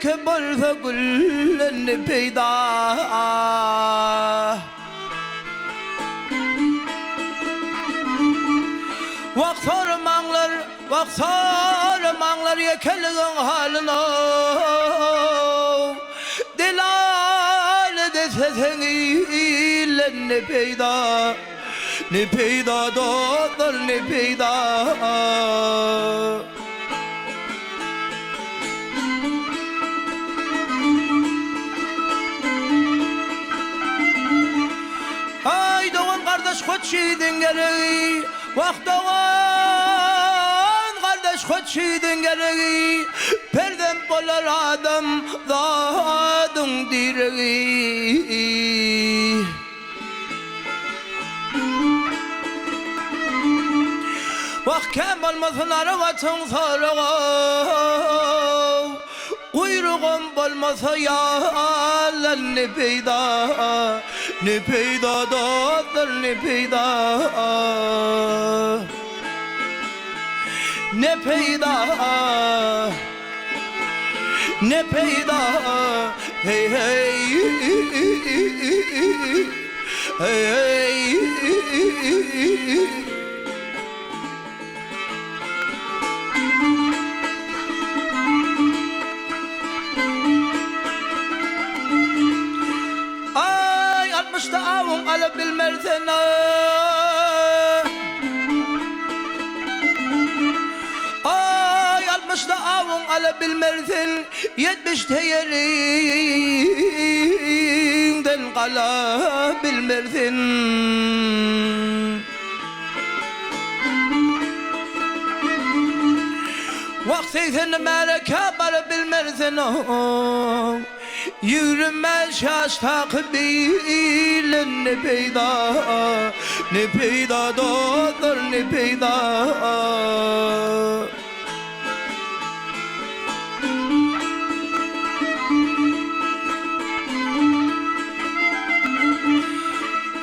Ýeke bolsa gülden ne peýda. Wah soramaňlar, wah soramaňlar ýekeligiň halyny. Delal dese seň ilden ne peýda. Ne peýda dostlar ne peýda. Aý dogan gardaş hoç ýigidiň geregi Wah dogan gardaş hoç ýigidiň geregi Perzent bolar adam zadyň diregi. Wah kän bolmasyn arabaçyň soragy Guýrugam bolmasa ýalan ne peýda Ne peýda dostlar ne peýda Ne peýda Ne peýda Hey hey Hey hey Aý altmyşda awuň alyp bilmersen Aý altmyşda awuň ala bilmersiň, Ýetmişde ýeriňden gala bilmersiň. Wah segsende märekä bara bilmersiň, 25 ýaşdaky bilen ne peýda, ne peýda dostlar, ne peýda.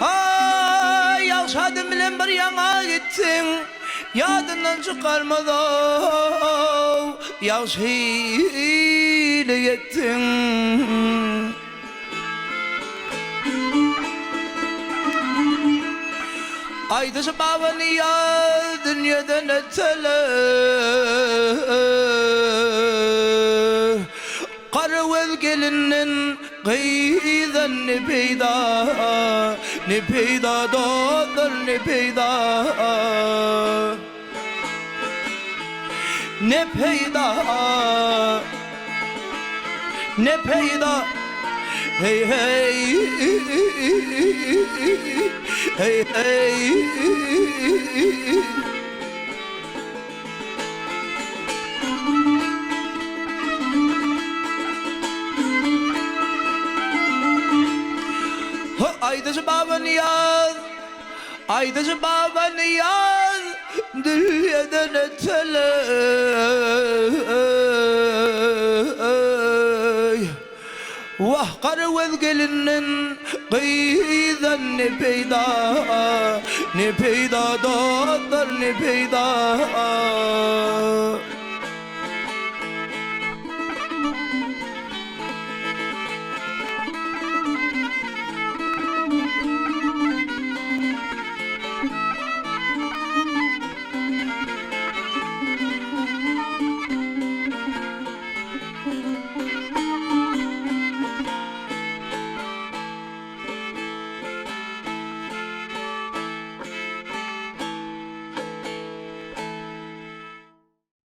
Aý, ýagşy adam bilen bir ýaňa gitseň, Ýadyndan çykarmaz-ow, ýagşy ile ýetseň. Aýdyş baba Nyýaz dünýeden öteli, Garagöz gelinden gyzdan ne peýda, Ne peýda dostlar, ne peýda. Ne peýda, ne peýda, Hey hey, hey hey. Aýdyjy Baba Nyýaz. Aýdyjy Baba Nyýaz dünýeden öteli Wah garagöz gelinden gyzdan ne peýda Ne peýda dostlar ne peýda.